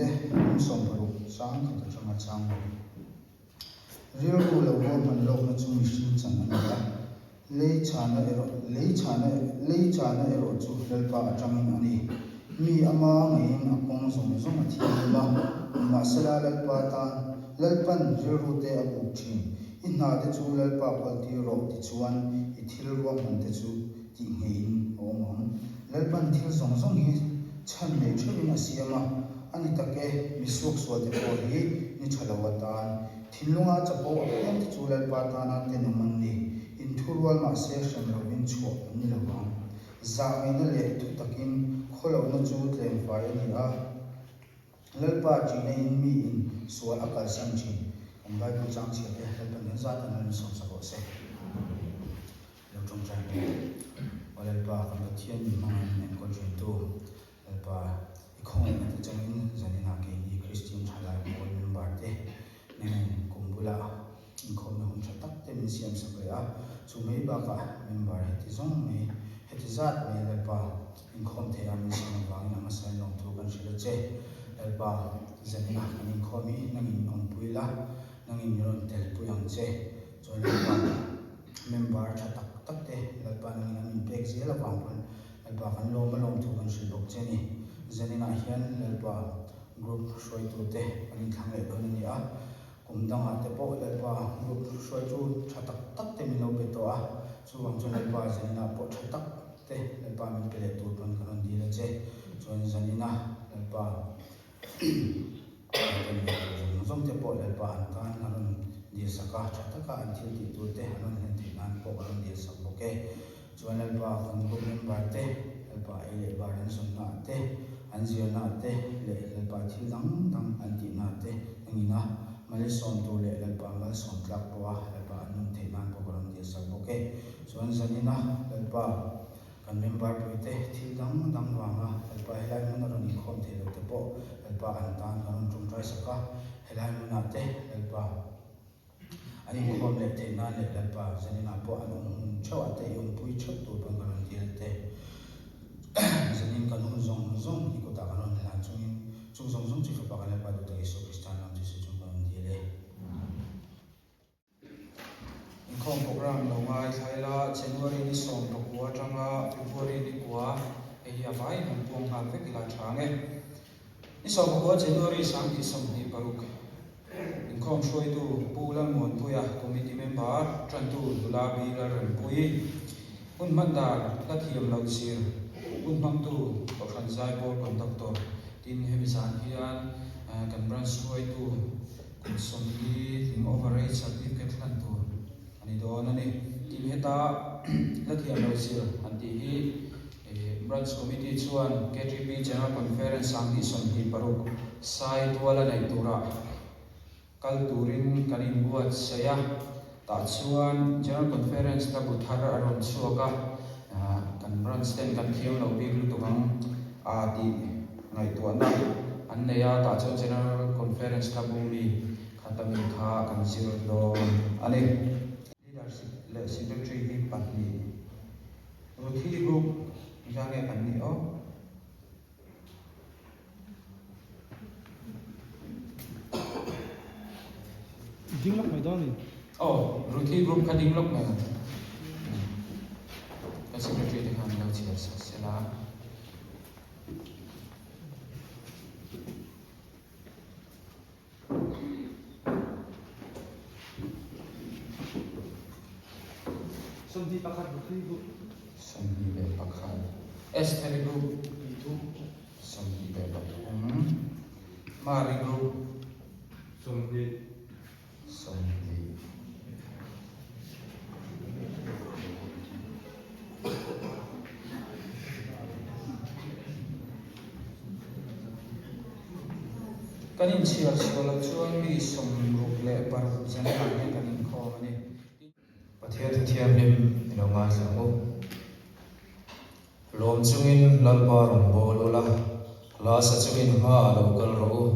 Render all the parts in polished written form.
Te kum 60 chang khat atanga chang lo. Rilru lo ruahman lawkna chu mihring chan a ni a, lei chhana erawh lei chhana lei chana erawh chu Lalpa atangin a ni. Mi ama ngeiin a kawng zawng zawng a thianghlim a, nimahsela Lalpa tan Lalpan rilru te a buk thin. I hna te chu Lalpa kawltir rawh tichuan i thil ruahman te chu tih ngeiin a awm ang. Lalpan thil zawng zawng hi chhan nei theuhin a siam a, a ni tak e, mi suaksualte pawh hi ni tha lo atan. Thinlunga chapo a piangte chu Lalpa tana tenawm an ni. Inthurual mahse hrem lovin chhuah an ni lo vang. Zah ngaihna leh thu takin khawlohna chu tlengfai a ni a. Lalpa ṭihna in mi in sual a kalsan ṭhin. Kan Bible chang chhiat te Lalpan hian zat an han sawmsak rawh se. Lo ṭawngṭai ang u. Aw Lalpa, kan Pathian min hmangin min enkawl ṭhintu Lalpa, i khawngaihna te changin zaninah keini Kristian ṭhalai pawl member te nangin kum bulah inkhawmna hun ṭha tak te min siamsak leh a, chu mai bakah member heti zawng mai, heti zat mai Lalpa, Inkhawm thei a min siam avangin a hmasa in lawmthu kan hrilh a che. Lalpa, zanin a kan inkhawm hi nangin awmpui la, nangin min rawn telpui ang che. Chuan Lalpa, member tha tak tak te Lalpa nangin a min pek zel avang pawn Lalpa kan lawm a lawmthu kan hrilh bawk che a ni. Zaninah hian Lalpa group hruaitute kan inthlang leh dawn a ni a. Kum dangah te pawh Lalpa group hruaitu tha tak tak te min lo pe tawh a, chuvang chuan Lalpa zaninah pawh tha tak te Lalpa min pe leh tur pawn ka rawn dil a che. Chuan zanina Lalpa kan ve tur zawng zawng te pawh Lalpa an tan ka rawn dil sak a, tha taka an thil tih tur te an rawn hlen theih nan pawh ka rawn dil sak bawk e. Chuan Lalpa kan group member te, Lalpa ei leh bar an zawnna ah te, an zirna ah te leh Lalpa thil dang dang an tihna ah te engin a malsawm tur leh Lalpa malsawm tlak pawh a Lalpa an nun theih nan pawh ka rawn dil sak bawk e. Chuan zanin a Lalpa kan member pui te thil dang dang vanga Lalpa helai hmun a rawn inkhawm thei lo te pawh Lalpa an tan ka rawn tawngtai sak a, helai hmunah te Lalpa An inkhawm leh theih nan leh Lalpa zaninah pawh an awm hun theuh ah te i awmpui theuh tur pawn ka rawn dil te. Zanin kan hun zawng zawng i kutah kan rawn hlan chungin chung zawng zawng chu i fapa kan Lalpa duhtak Isua Krista lam chu sawi chung ka rawn dil e. Inkhawm program lo ngaithla ila January ni 19 atanga February ni kua hei hi a vaiin han puang nghal vek ila tha ang e. Ni 19 January 2026 Inkhawm hruaitu Pu Lalmuanpuia, Committee Member, Tantu Nula Bi Lalrempuii, hun hman dan hla thiam loh zir, hun hmangtu Kohhran Zaipawl Conductor, tin hemi zan hian kan Branch hruaitu kum 40 tling overage certificate hlan tur a ni dawn a ni. Tin heta hla thiam loh zir an tih hi Branch Committee chuan KTP General Conference 2026 Saituala neih turah kal turin kan inbuatsaih a, tah chuan General Conference hla bu thar a rawn chhuak a, kan branch ten kan thiam lo bik lutuk ang a tih ngaihtuahna an nei a, tah chuan General Conference hla bu mi khat ami kha kan zir dawn a ni. Leadership leh Secretary hi pahnih. Ruthi Group engzah nge kan nih aw? Ding lawk mai dawn ni. Aw, Ruthi Group kha ding lawk mai ang. Ka secretary te khan lo chhiar sak sela. 21 Ruthi Group. 21 Esther Group. 23 Mari Group. 20. 20. Kan inchhiar chhuah loh chuan mi 66 zanah hian kan inkhawm a ni. Pathian thu thianghlim i lo ngaithla ang u. Lawm chungin Lalpa rawn bawl ula, hla sa chungin hma a lo kal rawh u.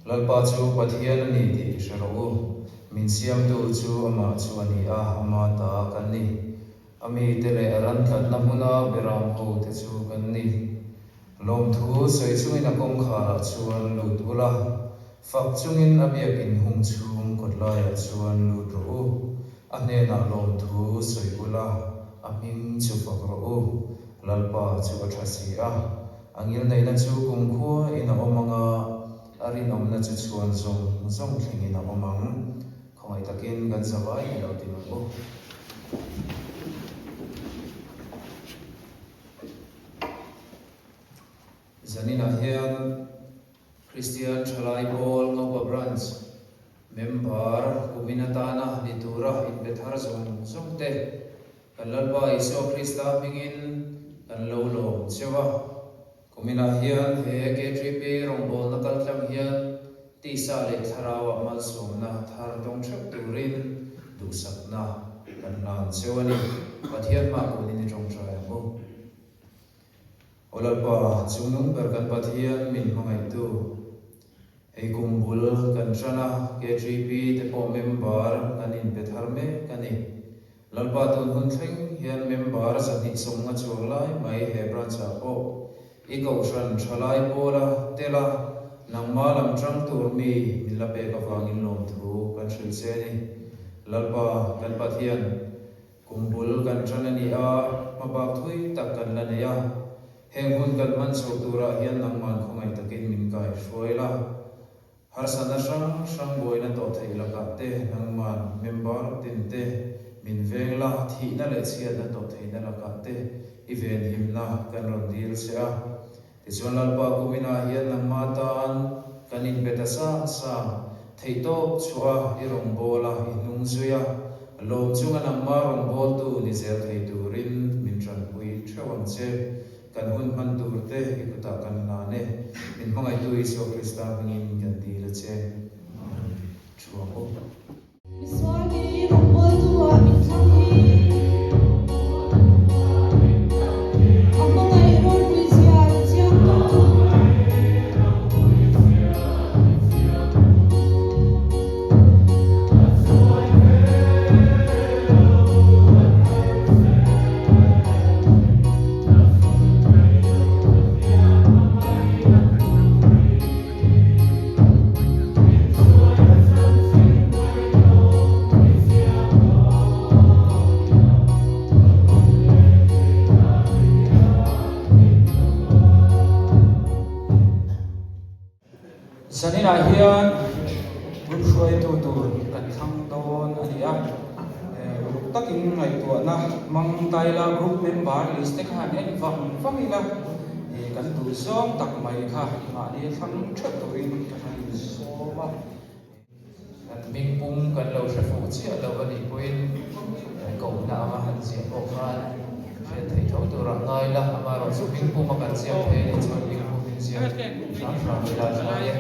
Lalpa chu Pathian a ni tih hre rawh u. Min siamtu chu amah chu a ni a, ama ta kan ni. A mite leh a ran tlatna hmuna beram ho te chu kan ni. Lawmthu sawi chungin a kawngkharah chuan lut ula, fak chungin a biakin hung chhung kawtlaiah chuan lut rawh u. A hnenah lawmthu sawi ula, a hming chu fak rawh u. Lalpa chu a tha si a, a ngilneihna chu kumkhua in a awm ang a, a rinawmna chu chhuan zawng zawng thlengin a awm ang. Khawngaih takin kan zavai i lo ti ang u. Zaninah hian Kristian Thalai Pawl Ngopa Branch member kumin atana ni tura inpe thar zawng zawng te kan Lalpa Isua Krista hmingin kan lo lawm cheu a. Kuminah hian he KTP rawngbawlna kaltlang hian tisa leh thlarauah malsawmna thar tawng theuh turin duhsakna kan hlan cheu a ni. Pathian hma kunin i tawngtai ang u. Aw Lalpa, chungnung ber kan Pathian min hmangaihtu, hei kum bul kan tan a, KTP te pawh member kan inpe thar mek a ni. Lalpa tun hun thleng hian member 250 chuang lai mai he branch ah pawh i kohhran thalai pawla tel a, nangma lam tang tur mi min la pek avangin lawmthu kan hrilh che a ni. Lalpa kan Pathian kum bul kan tan a ni a, hmabak thui tak kan la nei a, heng hun kan hman chhoh turah hian nangman khawngaih takin min kai hruai la. Harsatna hrang hrang buaina tawh theih lakah te nangman member tin te min veng la, thihna leh chhiatna tawh theihna lakah te i venhimna kan rawn dil che a. Tichuan Lalpa kuminah hian nangma tan kan inpe ta sang sang, theihtawp chhuah a i rawngbâwl a, i hnung zui a, lawm chunga nangma rawngbâwltu ni zel thei turin min tanpui theuh ang che. Kan hun hman tur te i kutah kan hlan e. Min hmangaihtu Isua Krista hmingin kan dil a che. Amen. Thu ang u. Misual kei rawngbawltu ah min thlang hi. A hmangaih ropui zia i chiang tu. Zaninah hian group hruaitu tur kan thlang dawn a ni a, uluk takin ngaihtuahna hmang ta ila group member list te kha han en vang vang ila kan duh zawng tak mai kha mahni thlang theuh turin ka han insawm a. Kan hming pum kan lo hre fuh chiah lo a nih pawhin kohna anga han ziah pawh khan hriat theih tho turah ngai la, amaherawhchu hming puma kan ziak thei a nih chuan hming pum in ziak hram hram ila a tha e.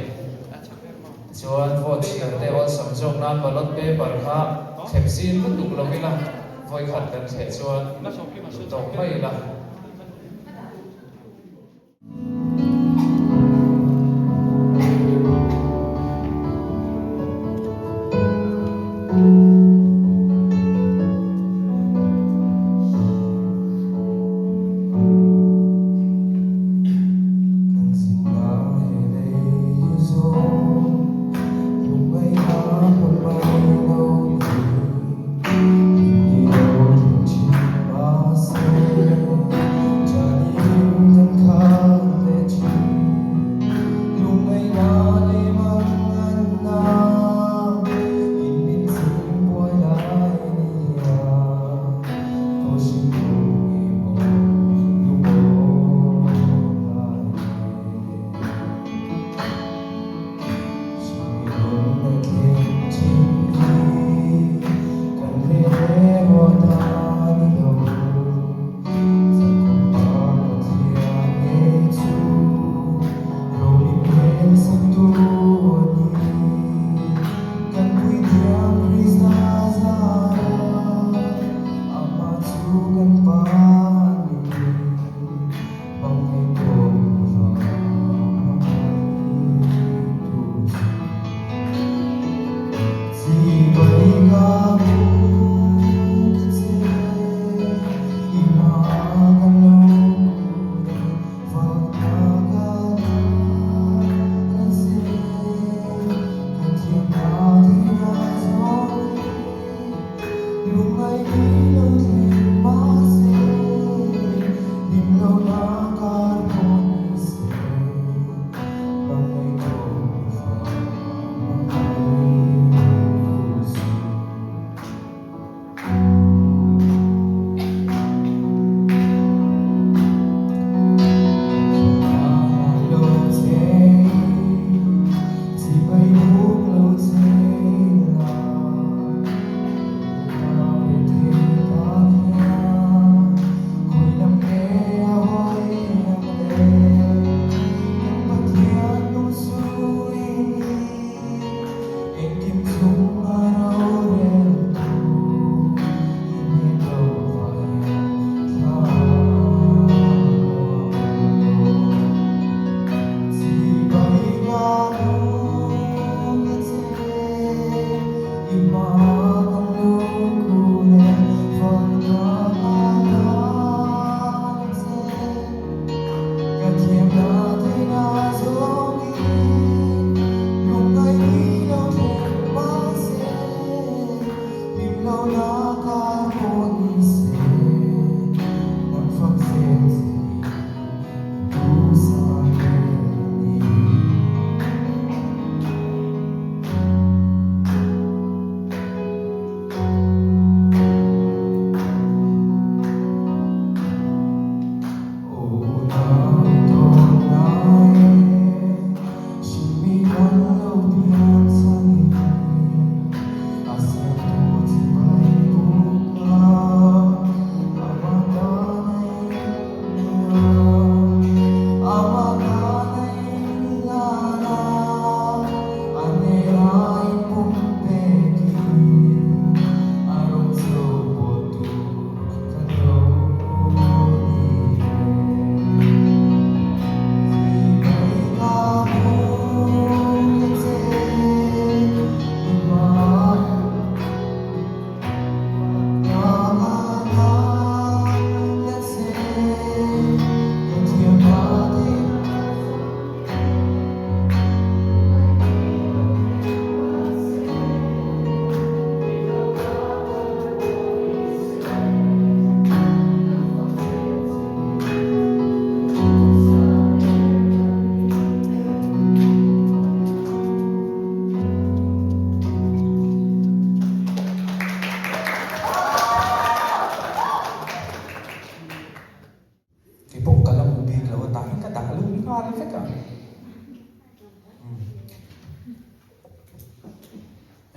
Tichuan vote chhiar te awlsam zawk nan ballot paper kha thlep zin lutuk lo ila, vawikhat kan thleh chuan duhtawk mai ila.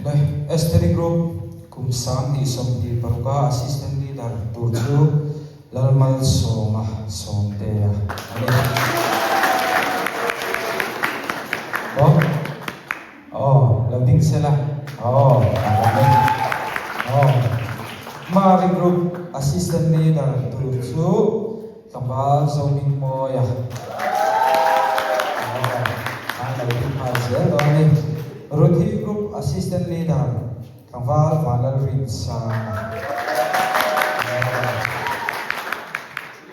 Le Esteri Group kum 2026 a Assistant Leader tur chu Lalmalsawma Sawmtea a ni. Aw, aw, lo ding sela, aw, a awm e. Aw, Mari Group Assistant Leader tur chu Tlangval Zohmingmawia, aw, a lo ding nghal zel dawn a ni. Ruthi Group Assistant Leader Tlangval Vanlalrinsanga, aw,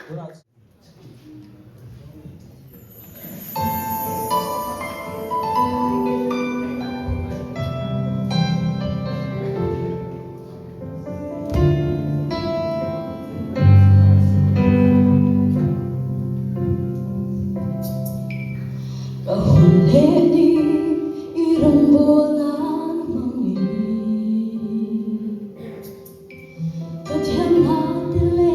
tunah. Ka hun leh ni i rawngbâwl nan hmangin ka thiamna te leh.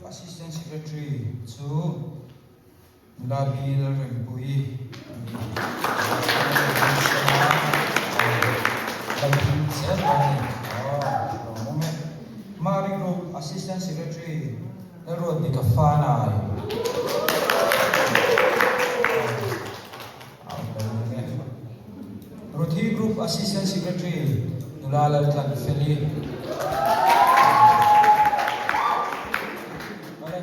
Assistant Secretary chu Nula Bi Lalrempuii a ni. Lalpui zel dawn a ni. Aw, lawmawm e. Mari Group Assistant Secretary Lalruatdika Fanai. Aw, lawmawm e. Ruthi Group Assistant Secretary Nula Laltlanfeli. Awle.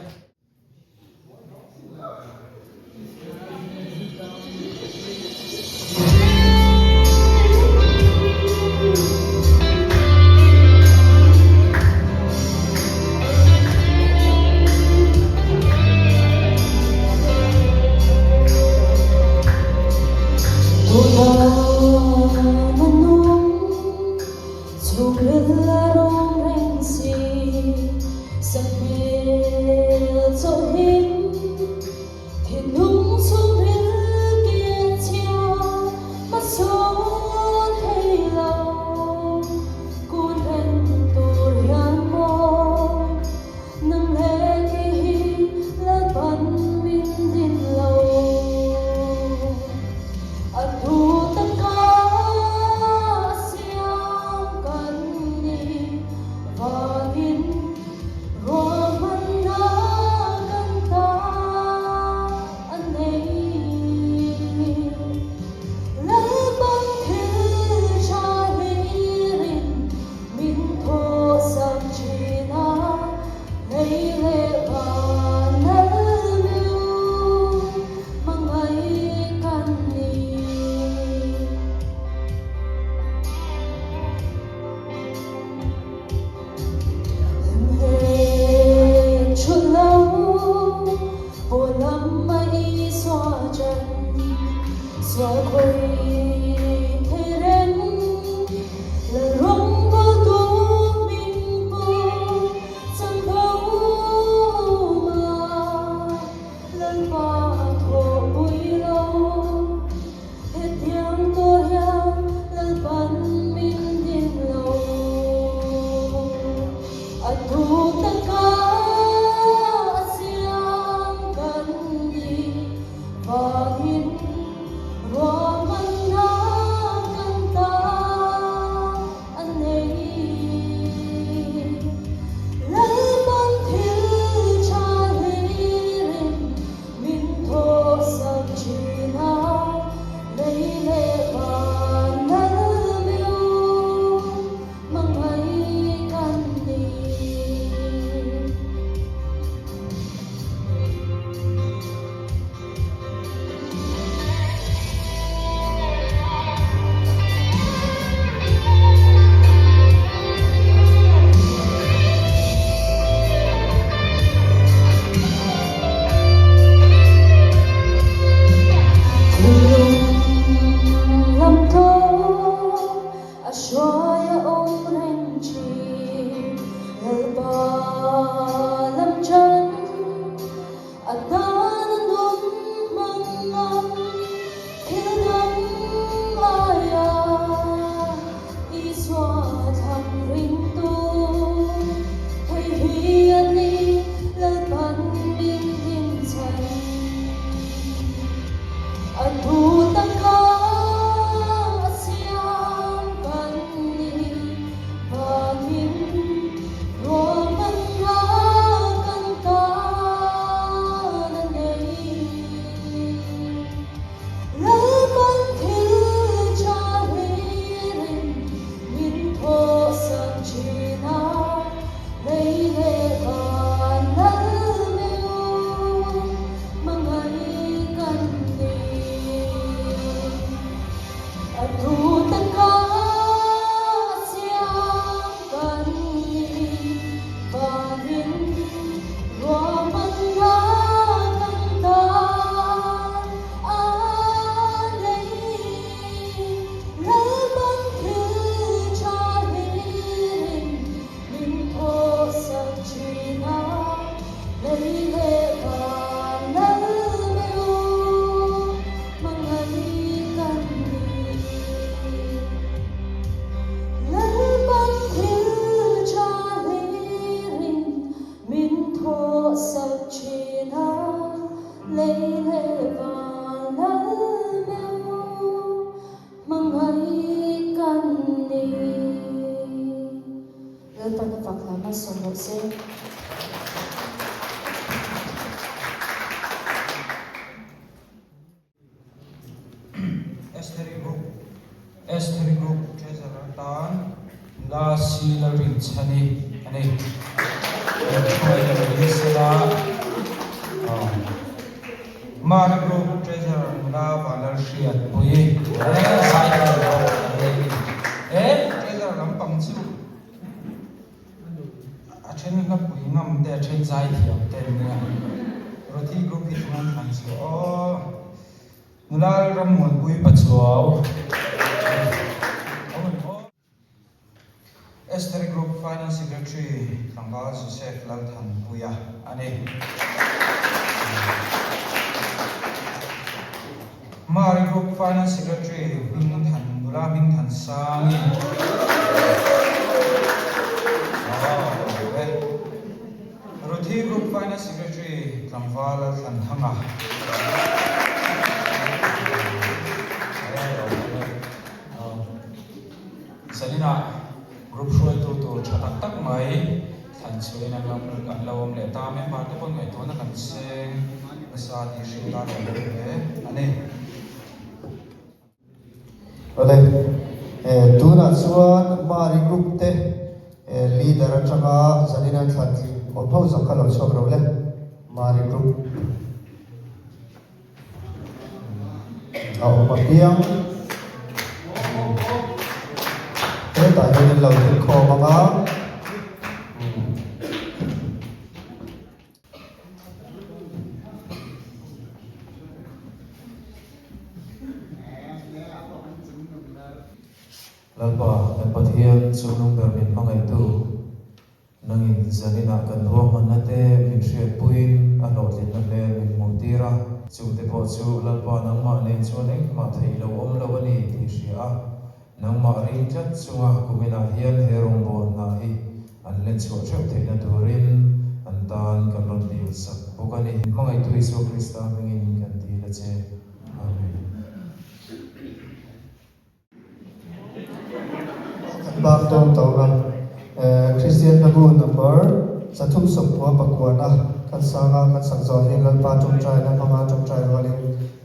sak thin a, lei leh van lal meuh hmangaih kan ni. Lalpan a fak hlam a sawm rawh se. Estheri Group Estheri Group Treasurer tan nula si Lalrinchhani a ni. Hruai lo ni sela Mari Group Treasurer nula Vanlalhriatpuii Zaidam bawk a ni. He Treasurer lampang chu A then hlapui ngam te, a then zaithiam te an nia. Ruthi group hi chuan thlan chu aw. Nula Rammuanpui Pachuau. Esther group finance secretary tlangval Joseph Lalthanpuia a ni. Mari Group Finance Secretary Hmingthan Nula Hmingthan Sangi Ruthi Group Finance Secretary Tlangval Lalthlanthanga Zaninah Group hruaitu tur tha tak tak mai thlan chhuahin an lo an lo awm leh ta. Member te pawh ngaihtuahna kan seng nasa tih hriat a lo awm hle a ni. Awle, tunah chuan Mari Group te leader atanga zanin an thlan tling awm ho zawng kha lo chhuak ro le, Mari Group. A awm apiang hetah hian in lo thil khawm ang a. Lalpa, kan Pathian chungnung ber min hmangaihtu. Nangin zaninah kan ruahmanna te min hriatpuiin a hlawhtlinna hmel min hmuhtir a, chungte pawh chu Lalpa nangmah nen chuan engmah theih lo awm lo a ni tih hria a, nangmah ring tlat chunga kuminah hian he rawngbâwl hna hi an len chhuah theuh theihna turin an tan kan rawn dil sak bawk a ni. Hmangaihtu Isua Krista hmingin kan dil a che. Amen. Kan bak dawn tawh a, Kristian hlabu number 390 pakuana kan sang a, kan sak zawh hian Lalpa tawngtaina hmanga tawngtai rualin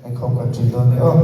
inkhawm kan ṭin dawn ni aw.